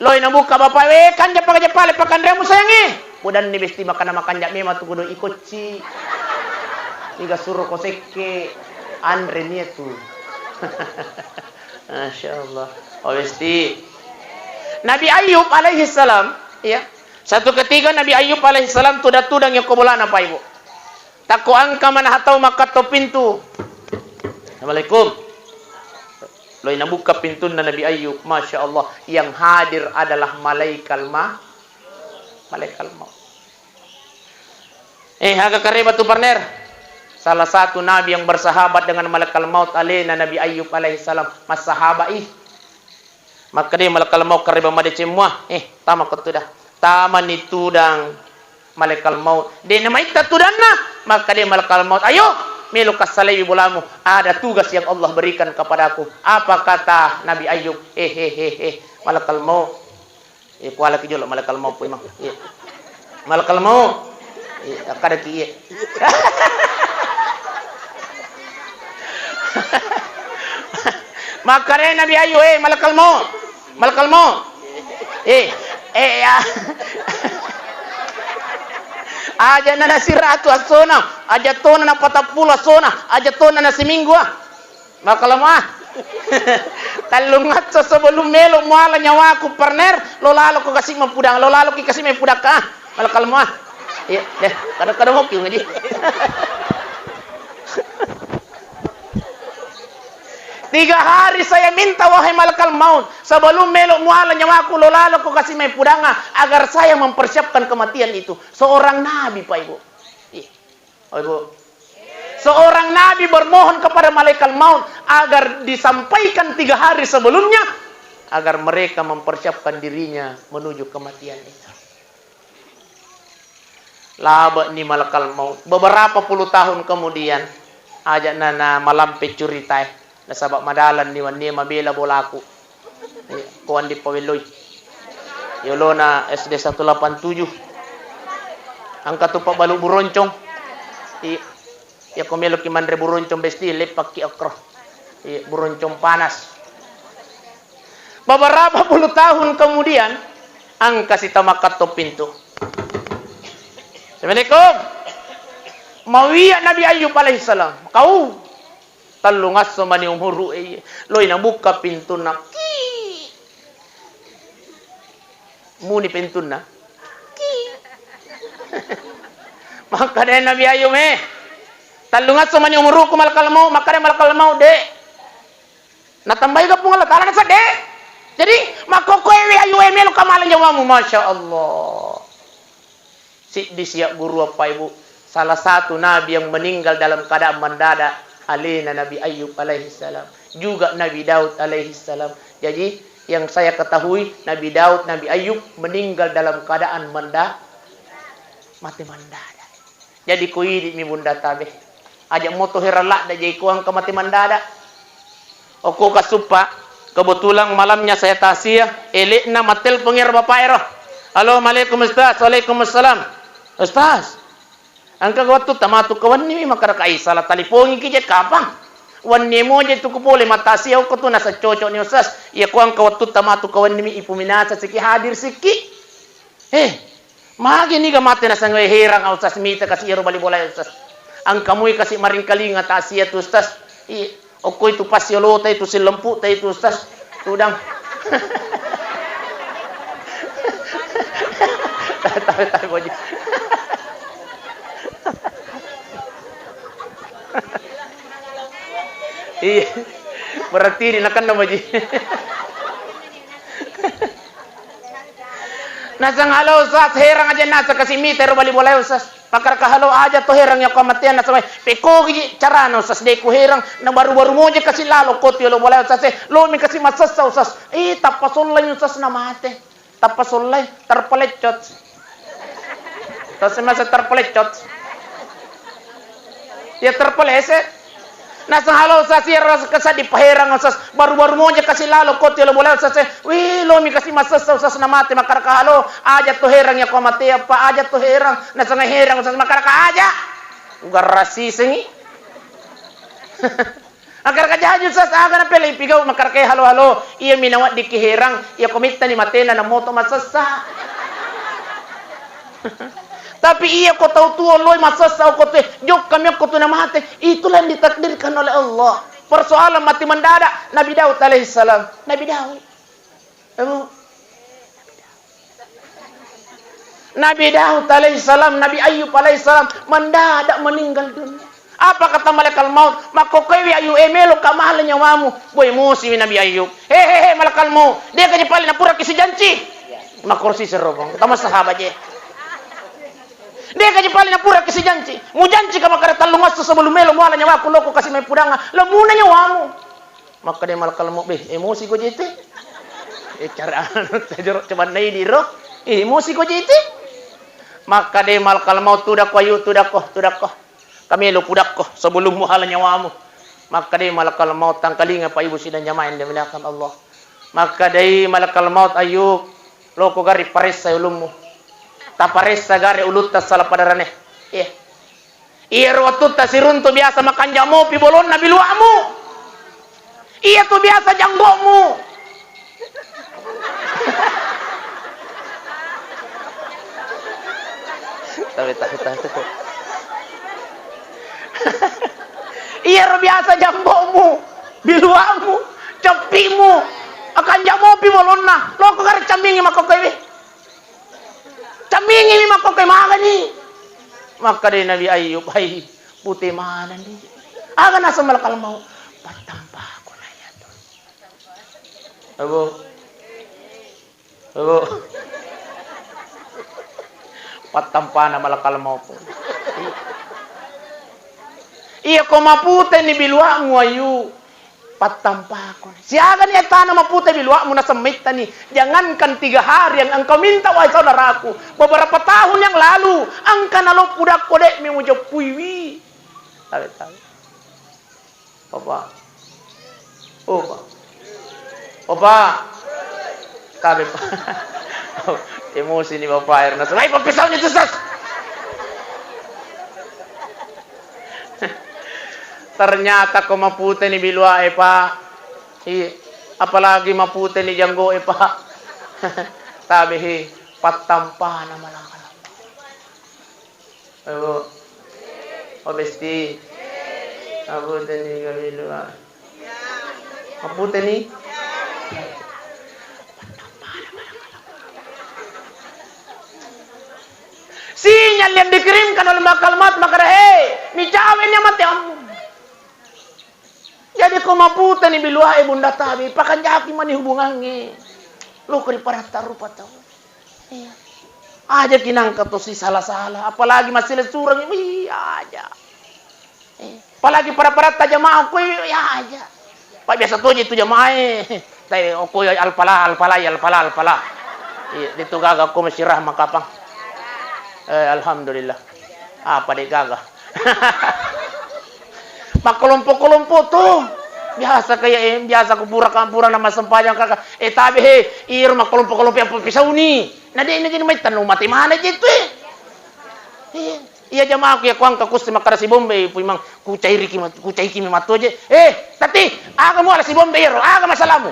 "Loi nabukka bapak, we kanja pakaja pale pakanreammu sayangnge." Pudanni Besti makkada, "Makanja memang tu kudo ikocci. Iga suro ko sekke, anre ni tu." Masya Allah. Oh, Besti. Nabi Ayub alaihi salam, iya. Satu ketika Nabi Ayub alaihi salam tudang-tudang yako bolana, Pak Ibu. Takko angka manaha tau makkatto pintu. Assalamualaikum. Loi nabukka pintunna Nabi Ayub. Masya Allah. Yang hadir adalah malaikat ma-, malaikat maut. Eh, aga kareba tu, partner? Salah satu nabi yang bersahabat dengan malaikat maut, alena Nabi Ayub alaihissalam, massahabat i. Makkeda malaikat maut, kareba madeceng mua. Eh, tama ko tudang. Tamani tudang malaikat maut. De namaitta tudanna. Makkeda malaikat maut, "Ayo, melo kassalai bolamu. Ada tugas yang Allah berikan kepadaku." Apa kata Nabi Ayub? Eh, eh, eh, eh, malaikat maut. Iya, kualaki jolo malaikat maut, Pak Imam. Iya. Malaikat maut. Iya, akkadaki iya. Makkeda Nabi Ayub, "Eh, malaikat maut. Malaikat maut. Eh, eh, ya." Aja na nasiratu assona, aja tona na patappulo assona, aja tona na siminggu, ah. Malakal maut. Tellung esso sebelum melo muala nyawaku, partner, lo laloko kasi mapudang, lo laloki kasi mapudakka, ah. Malakal maut. Iya, deh, kada-kada moki ngaji. Tiga hari saya minta, wahai malakal maut, sebelum melo muala nyawaku, lo laloko kasi mapudang, ah, agar saya mempersiapkan kematian itu. Seorang nabi, Pak Ibu. Iya. Oh, Ibu. Seorang nabi bermohon kepada malaikat maut agar disampaikan tiga hari sebelumnya, agar mereka mempersiapkan dirinya menuju kematian itu. Labe ni malakal maut. Beberapa puluh tahun kemudian, aja na, na malampe curitae. Nasaba madalang ni wennie mabela bolaku. Iya, ko Andi Pawelloi. Yolona S D satu delapan tujuh. Engka tu pabbalu buroncong. Iya. Iya, ko meloki manre buroncong besti, leppakki okro. Iya, buroncong panas. Beberapa puluh tahun kemudian, engka sita makkatto pintu. Assalamualaikum. Mawia Nabi Ayub alaihissalam. Kau Tellung esso mani umuru e, loi nabukka pintunna. Ki. Muni pintunna. Ki. Makkeda Nabi Ayub, "Eh, tellung esso mani umuruku, malakal maut." Makkeda malakal maut, "De'." Natambai ga Puang Allah Taala, nasa de'. Jadi, makkokkoe wi Ayub e, melo kamala nyawamu, masya Allah. Siddi sia guru, Bapak Ibu, salah satu nabi yang meninggal dalam keadaan mendadak, alena Nabi Ayub alaihissalam, juga Nabi Daud alaihissalam. Jadi, yang saya ketahui, Nabi Daud, Nabi Ayub meninggal dalam keadaan menda-, mate mendadak. Jadi, ko idi mi bunda tabe. Aja moto herang ladda je ko engka mate mendadak. Okko kasuppa, kebetulan malamnya saya taksiah, elekna mattelpong ero bapak ero. Halo, Assalamualaikum Ustaz. Waalaikumsalam. Ustaz, engka wettu tamatu ke wenni mi, makkeda ka, "Ai, salah talipongi ki je, kapang?" Wenni moje tu ku pole mattaksiah okko tu, nasa cocok ni Ustaz. Iya ko engka wettu tamatu ke wenni mi, ipuminasa siki, hadir siki. Eh, magi niga mate naseng, "Wé, hérang, Ustaz, mita kasi iyaro bali bolaé, Ustaz. Engka mui kasi maringkalinga taksiah tu, Ustaz." Iya, okko itu passiolota itu, sillempu'ta itu, Ustaz. Tudang. Tahu, tahu, Boji. Iya. Berarti ini nakenna, Boji. Naseng, "Halo, Ustaz, hérang aja nasa kasi mita ro bali bolaé, Ustaz." Makkedaka, "Halo, aja to hérang iya ko amatéang nasaba pekkogi carana, Ustaz, dé ku hérang, na baru-baru moja kasi lalo ko tu iyolo bolaé, Ustaz, eh, lomi kasi massessa, Ustaz." Ih, tappa sollai, Ustaz, namate. Tappa sollai, terpeleccot. Tau si masa terpeleccot? Ya terpeleset. Naseng, "Halo, Ustaz, iyaro keseddi pahérang, Ustaz. Baru-baru moja kasi lalo ko tu iyolo bolaé, Ustaz, eh. Wih, lomi kasi massessa, Ustaz, namate." Makkedaka, "Halo, aja to hérang iya ko amatéang, Pak, aja to hérang." Naseng, "Hérang, Ustaz." Makkedaka, "Aja." Ugarrasi sengi. Makkedaka, "Jaji, Ustaz, aga napélé ipigau?" Makkedaka, "Halo, halo, iya mi naweddikki hérang, iya ko mittani maténa namoto massessa." Tapi iya ko tau tuo loi massessa okko tu, jokka mi okko tu namate. Itulah yang ditakdirkan oleh Allah. Persoalan mati mendadak, Nabi Daud alaihissalam. Nabi Daud. Abu. Nabi Daud alaihissalam, Nabi Ayub alaihissalam mendadak meninggal dunia. Apa kata malaikat maut? Makkokkoewi Ayub, eh, melo ka mala nyawamu. Boh, emosi mi Nabi Ayub. He, he, he, malaikat maut. Dé ka je pale napura ki sijanci. Makkorsi serobong. Tama sahabat je. Dé ka je pale napura ki sijanci. Mujanci ka makkeda tellung esso sebelum melo muala nyawaku loko kasi mai pudanga. Lemuna nyawamu. Makkeda malaikat maut, "Beh, emosi ko jete." Eh, cara anu, tajoro coba naidi ro. Eh, emosi ko jete. Makkeda malaikat maut, "Tudakko, ayo, tudakko, tudakko. Kamelo pudakko sebelum muhala nyawamu." Makkeda malaikat maut, tangkalinga Pak Ibu sidang jamaah yang dimuliakan Allah. Makkedai malaikat maut, "Ayub, loko gare paressa ulummu. Taparessa gare ulutta sala padarane." Iya. Iyaro wettutta siruntu biasa makanja mopi bolonna bilua'mu. Iya tu biasa janggo'mu. Tabe, tabe, tabe, tabe. Iyaro biasa janggo'mu, bilua'mu, ceppi'mu. Makanja mopi bolonna. Loko gare cammingi makkokkoewe. Cammingi mi makkokkoe, magani. Makkeda Nabi Ayub, "Hai, pute manenni." Aga naseng malaikat maut? "Pattampako na iyatu." Abu. Abu. Pattampana malaikat maut. Iya ko maputeni bilua'mu, Ayub. Pattampako. Siagani etana mapute bilua'mu nasemmaittani. Jangankan tiga hari yang engkau minta, wahai saudaraku. Beberapa tahun yang lalu, engka naloppu dakko de'mi mujeppuiwi. Tabe, tabe. Bapak. Oh, Pak. Bapak. Tabe, Pak. Emosi ni Bapak, air naseng. Hai, pappisau ni tu, Sas. Ternyata ko maputeni bilua'e, Pak. Iya. Apalagi maputeni janggo'e, Pak. Tabe, he, pattampana malakala. Ayo. Oh, besti. Maputeni bilua'e. Maputeni. Sinyal yang dikirimkan oleh malakal maut, makkeda, "Hei, micawe ni amateammu." Jadi ko maputeni bilua'e, Bunda Tabe, pakanjaki mani hubungangnge. Loko ri paratta rupa tau. Iya. Aja kinangka to si sala-sala, apalagi massilesureng, wih, aja. Eh, apalagi pada-pada ta jamaah ko, wih, aja. Pak biasa toje tu jamaah e. Tai oko ya, al-falah, al-falah, ya, al-falah, al-falah. Iya, itu gaga ko masih rahma kapang. Eh, alhamdulillah. Apa dek gaga? Makkelompok-kelompok tu. Biasa kayak, eh, biasa ku pura, pura nama sempajang kaka. Eh, tabe he, iro makkelompok-kelompok yang pisauni. Nah, dia ini jadi maitan mati mana je tu, eh. Iya. Iya jamaahku ya kuangka kusti makkada sibombe, Pu Imang, kucairiki mat-, kucaiki mi mattoje. Eh, tati, aga muala sibombe iyaro, aga masalamu?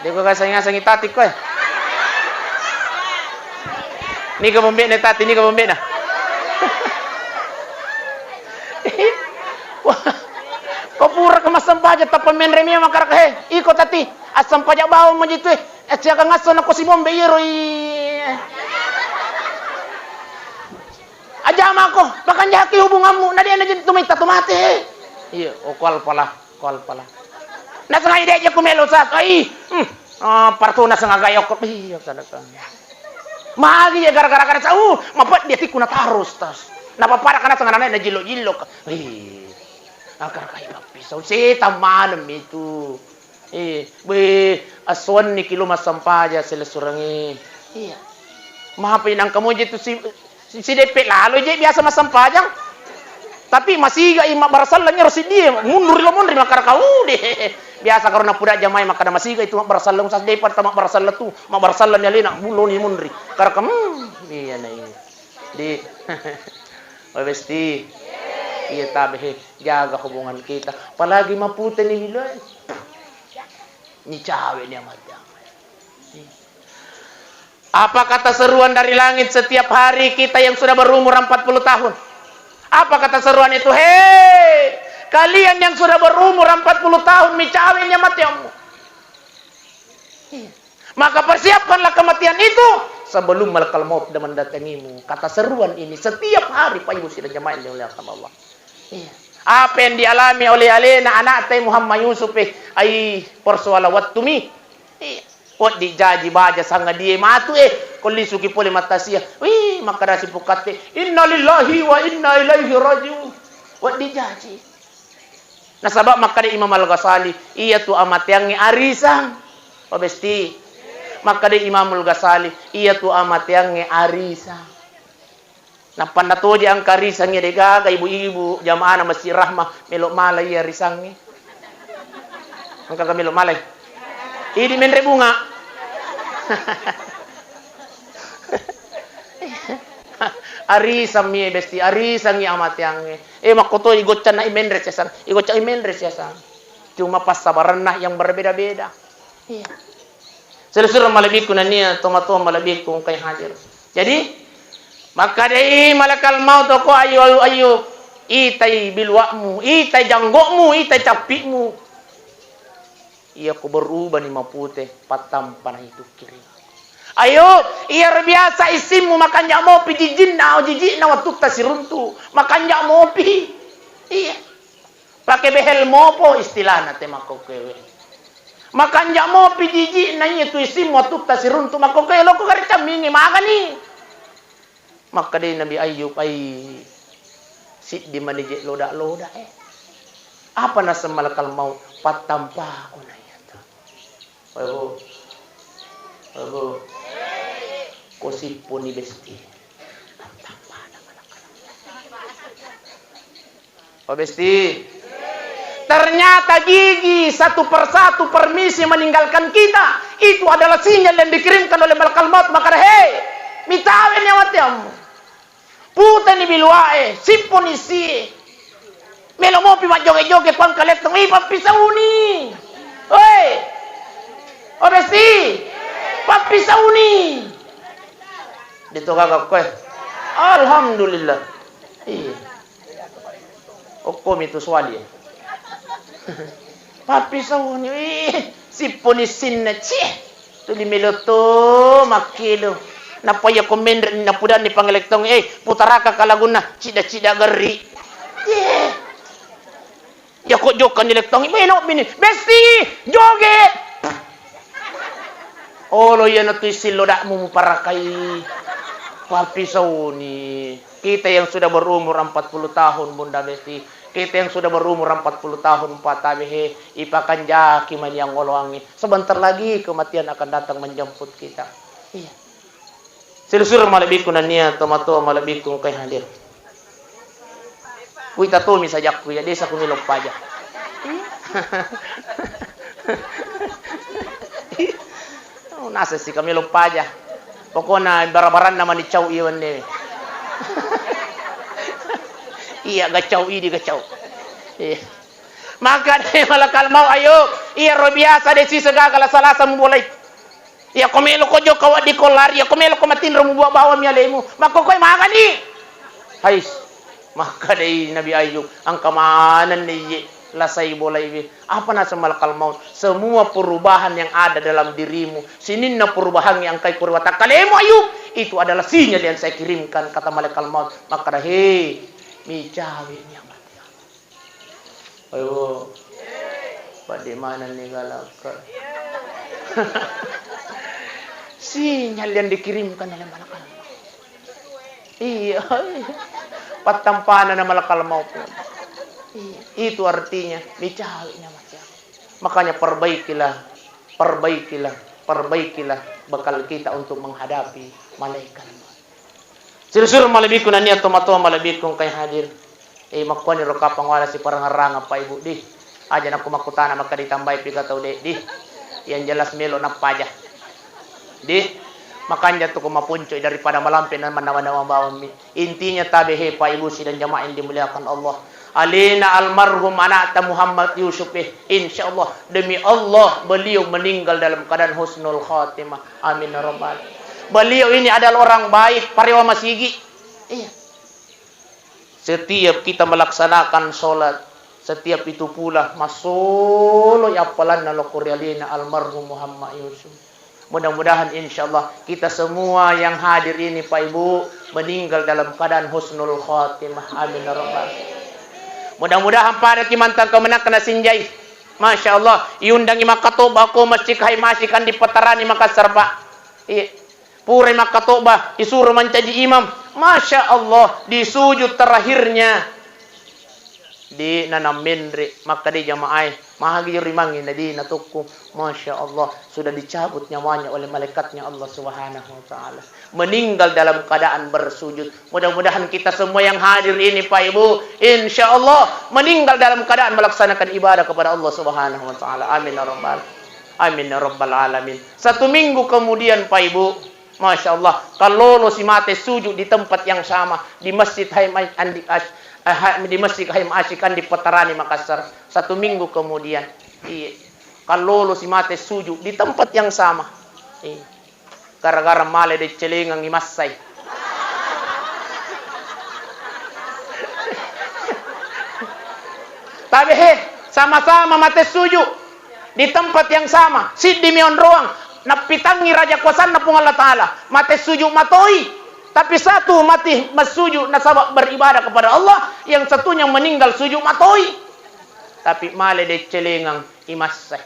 Deko kasang-asangi tati koe. Niga bombena tati, niga bombena. Wah, ko pura ka massempajang tappa menre mi makaraka he. Iko tati, assempaja bawang majitu e. Eh, siaga ngasso nako sibombe iyaro i. Aja mako, pakanjaki hubunganmu, na dia na tu maitta tu mate. Iya, oko alpala, oko alpala. Nasengaja dia jaku melo sas, ai. Hmm. Ah, partu nasengaja yoko. Iya, kada kan. Magi ya gara-gara kada sau, mapet dia tiku na tarus tas. Napa pada kana sengaja na jillo-jillo. Ih. Akar kai bappi sau. Setan manem itu. Eh, beh, assuanni ki lo massampajang silessurengnge. Iya. Mahapai nangka moje tu si, si, si deppe lalo je biasa massampajang. Tapi masiga i mabbarasallang ero siddie, mundur lo monri makkada kau de. Biasa karo napuda jamai makkada masiga itu mabbarasallang, sas depa ta mabbarasallang tu, mabbarasallang ni alena, buloni monri. Karakam, iya na iya. Di, oh, besti. Iya tabe he, jaga hubungan kita. Apalagi mapute ni biloe. Ni cawe ni amatiang. Apa kata seruan dari langit setiap hari kita yang sudah berumur empat puluh tahun? Apa kata seruan itu? Hei, kalian yang sudah berumur empat puluh tahun, mi cawe ni amatiangmu. Iya. Maka persiapkanlah kematian itu sebelum malakal maut mendatangimu. Kata seruan ini setiap hari, Pak Ibu sidang jamaah yang dimuliakan Allah. Iya. Apa yang dialami oleh alena anak teh Muhammad Yusuf, eh, ai persoalan waktu mi. Iya. Wedding jaji baja sangadie matu, eh, ko lisuki pole mattasia. Wih, makkadasi pukatte, "Innalillahi wa inna ilaihi rajiun." Wedding jaji. Nasaba makkada Imam Al-Ghazali, iyatu amateangnge arisang. Pabesti. Makkada Imamul Ghazali, iyatu amateangnge arisang. Nappanna toje engka arisangnge, degaga ibu-ibu jamaahna Masjid Rahmah melo mala iya arisangnge. Engka ga melo malai? Idi menre bunga. Arisang mi besti, arisang i amateangnge. Eh, makkotoi goccanna i menre siasang. I goccang i menre siasang. Cuma passabaranna yang berbeda-beda. Iya. Sura-sura malebbiku nennia tomatoa malebbiku engkai hadir. Jadi, makkadai malakal maut ko Ayub, Ayub, itai bilua'mu, itai janggokmu, itai cappi'mu. Iya ko berubani mapute, pattampa na itu kiring. Ayub, iyaro biasa issimmu makanja mopi jijinna, jiji'na wattutta siruntu. Makanja mopi. Iya. Pake behel mopo istilahna te makkokkoewe. Makanja mopi jiji'na iya tu issimmu wattutta siruntu makkokkoe loko gare cammingi magani. Makkedai Nabi Ayub, ai siddi mani je loda-loda e. Apa naseng malakal maut? Pattampako na iya tu. Webo. Webo. Ko sipponi besti. Pattampana malakal maut. Oh, besti. Ternyata gigi satu persatu permisi meninggalkan kita. Itu adalah sinyal yang dikirimkan oleh malakal maut. Maka, hei, mitawe ni amateammu. Puteni biluae, sipponi sie. Melo mopi majjoge-joge pangkalettong. Ih, pappisauni. Oi. Oh, besti. Pappisauni. Dito gaga koe. Alhamdulillah. Iya. Okkomi tu suali. Pappisauni, ih, sipponi sinna, cih. Tuli melo to makkelo. Nappa iya ko menre ni napudanni pangalettong, eh, putaraka ka lagunna, cida-cida gerri. Cih. Iya ko jokka ni lettong, meno bini. Besti, joget. Olo iyanatu issillo dakmu muparakai. Pappisauni. Kita yang sudah berumur empat puluh tahun, Bunda Besti. Kita yang sudah berumur empat puluh tahun, Pak Tabe, he, ipakanjaki mani yang oloangnge. Sebentar lagi kematian akan datang menjemput kita. Iya. Silessureng malebbiku nennia tomatoa malebbiku engkae hadir. Kuita tomi sajakku ya, desa ku melo paja. Oh, nasa si kami lo paja. Pokokna bara-baranna mani cau iya wennewe. Iya, gacau idi gacau. Iya. Maka de malakal mau ayo, iya ro biasa de sisa gagal salasa mubolai. Iya ko melo ko jokka waddi ko lari, iya ko melo ko matinro mubuat bawang mi alemu. Makkokoi magani. Hais, makkedai Nabi Ayub, engka manenni iye lasai bolaiwe. Apa naseng malakal maut? Semua perubahan yang ada dalam dirimu, sininna perubahan yang engkai kurewa takkalemu Ayub, itu adalah sinyal yang saya kirimkan, kata malakal maut. Makkeda, he, micawe ni amati. Ayo, pada manenni galakka. Sinyal yang dikirimkan oleh malakal maut. Iya. Pattampana na malakal maut. Iya. Itu artinya, micawe ni amati. Makanya perbaikilah, perbaikilah, perbaikilah bekal kita untuk menghadapi malaikat maut. Silessureng malebbiku nennia tomatoa malebbiku engkae hadir. Eh, makkuani ro kapang wala siparangarangeng Pak Ibu di. Aja nakku makkutana makkeda ditambai pi ka tau de di. Yang jelas melo nappaja. Di, makanja tu ko maponco'i daripada malampe na mannawa-nawa bawang mi. Intinya tabe he Pak Ibu sidang jamaah yang dimuliakan Allah. Alena almarhum anakta Muhammad Yusuf eh, insya Allah demi Allah beliau meninggal dalam keadaan husnul khatimah. Amin ya rabbal. Beliau ini adalah orang baik, parewa masigi. Iya. Setiap kita melaksanakan sholat, setiap itu pula masolo appalanna lokko ri alena almarhum Muhammad Yusuf. Mudah-mudahan insya Allah kita semua yang hadir ini Pak Ibu meninggal dalam keadaan husnul khatimah. Amin ya rabbal. Mudah-mudahan pada kimantang kemenakna sinjai. Masya Allah, iundangi makkatoba ko masjid Hai Masjid Andi Patarani Makassar, Pak. Iya. Purai makkatoba, isuro mancaji imam. Masya Allah, di sujud terakhirnya di nanam menre, makkeda jamaah e, mahagi rimangi nadi natukku. Masya Allah, sudah dicabut nyawanya oleh malaikatnya Allah Subhanahu wa Ta'ala. Meninggal dalam keadaan bersujud. Mudah-mudahan kita semua yang hadir ini, Pak Ibu, insya Allah meninggal dalam keadaan melaksanakan ibadah kepada Allah Subhanahu wa Ta'ala. Amin ya rabbal, amin ya rabbal alamin. Satu minggu kemudian, Pak Ibu, Masya Allah, kallolo si mate sujud di tempat yang sama, di Masjid Haim Ash-, Andi Ash-, eh, ha-, di Masjid Haim Ashik Andi Petarani Makassar. Satu minggu kemudian, iya, kallolo si mate sujud di tempat yang sama. Iya. Gara-gara male deccelengang i massai. Tabe he, sama-sama mate suju di tempat yang sama, siddi mi onroang, nappitangngi raja kuasanna Puang Allah Ta'ala, mate suju matoi, tapi satu mati massuju nasaba beribadah kepada Allah, yang satunya meninggal suju matoi, tapi male deccelengang i massai.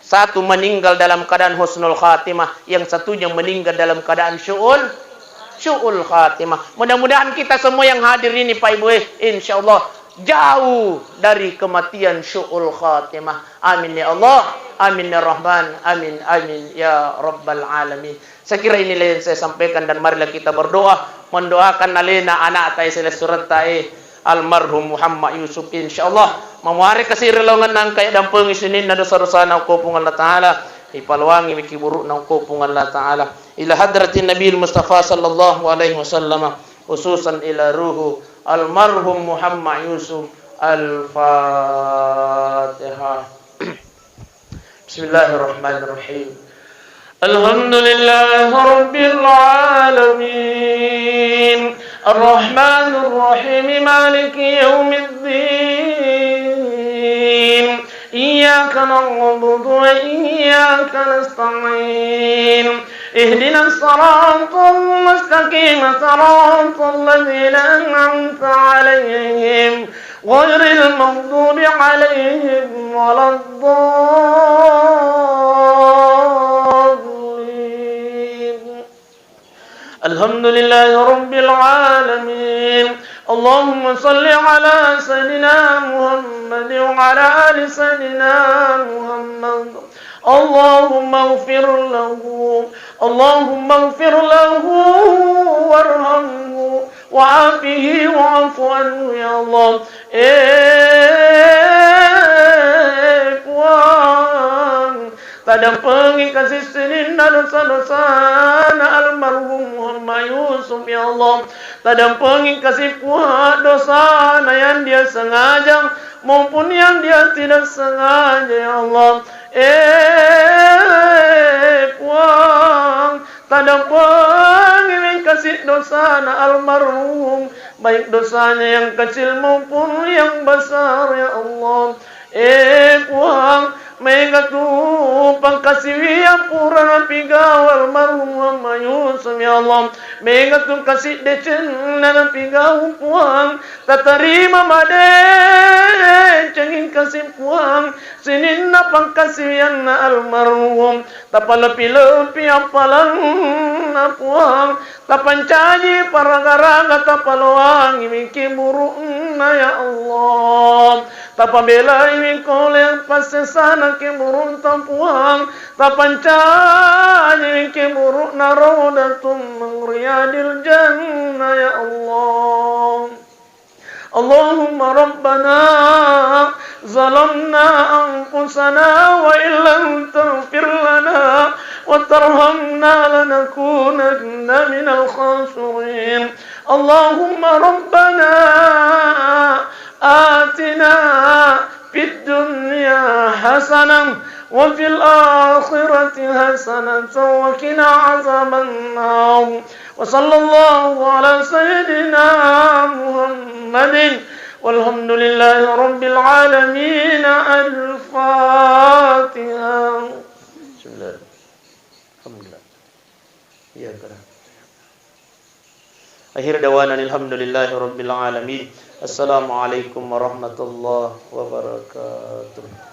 Satu meninggal dalam keadaan husnul khatimah, yang satunya meninggal dalam keadaan syu'ul, syu'ul khatimah. Mudah-mudahan kita semua yang hadir ini, Pak Ibu, eh, insya Allah jauh dari kematian syu'ul khatimah. Amin ya Allah, amin ya Rahman, amin, amin ya Rabbal Alamin. Saya kira inilah yang saya sampaikan dan marilah kita berdoa, mendoakan alena anakta e, silessuretta e, almarhum Muhammad Yusuf. Insyaallah mamuare kasi ri laongenna engka yaddampengi sininna dosa-dosana okko Puang Allah Ta'ala, ipaloangi miki burukna okko Puang Allah Ta'ala. Ila hadratin Nabiil Mustafa sallallahu alaihi wasallam, khususan ila ruhu almarhum Muhammad Yusuf. Al-Fatihah. بسم الله الرحمن الرحيم. الحمد لله رب العالمين. الرحمن الرحيم. مالك يوم الدين. إياك نعبد وإياك نستعين. اهدنا الصراط المستقيم. صراط الذين أنعمت عليهم غير المغضوب عليهم ولا الضالين. الحمد لله رب العالمين. اللهم صل على سيدنا محمد وعلى آل سيدنا محمد. اللهم اغفر له. اللهم اغفر له وارحمه وعافه واعف عنه يا الله. Eh, Puang, tadampengi kasi sininna dosa-dosana almarhum Muhammad Yusuf, ya Allah. Tadampengi kasi Puang dosana yang dia sengaja maupun yang dia tidak sengaja, ya Allah. Eh, Puang, tadampengi kasi dosana almarhum, baik dosanya yang kecil maupun yang besar, ya Allah. Eh, Puang, mega tu pangkasiwiang pura napigau almarhum Muhammad Yusuf, ya Allah. Mega tu kasi decenna napigau, Puang. Tatarima madecenging kasi, Puang, sininna pangkasiwianna almarhum. Tapalepi-lepi appalanna, Puang. Tapancaji paraga-raga, tapaloangi miki burukna, ya Allah. Tapabelai miko le passesana keburukta, Puang. Tapancaji miki burukna raudatum min riyadil jannah, ya Allah. اللهم ربنا ظلمنا أنفسنا وإن لم تغفر لنا وترحمنا لنكونن من الخاسرين. اللهم ربنا آتنا في الدنيا حسنة وفي الآخرة حسنة وقنا عذاب النار. وصلى الله على سيدنا محمد والحمد لله رب العالمين. الفاتحة. بسم الله. الحمد لله. إياك نعبد. آخر دعوانا الحمد لله رب العالمين. السلام عليكم ورحمة الله وبركاته.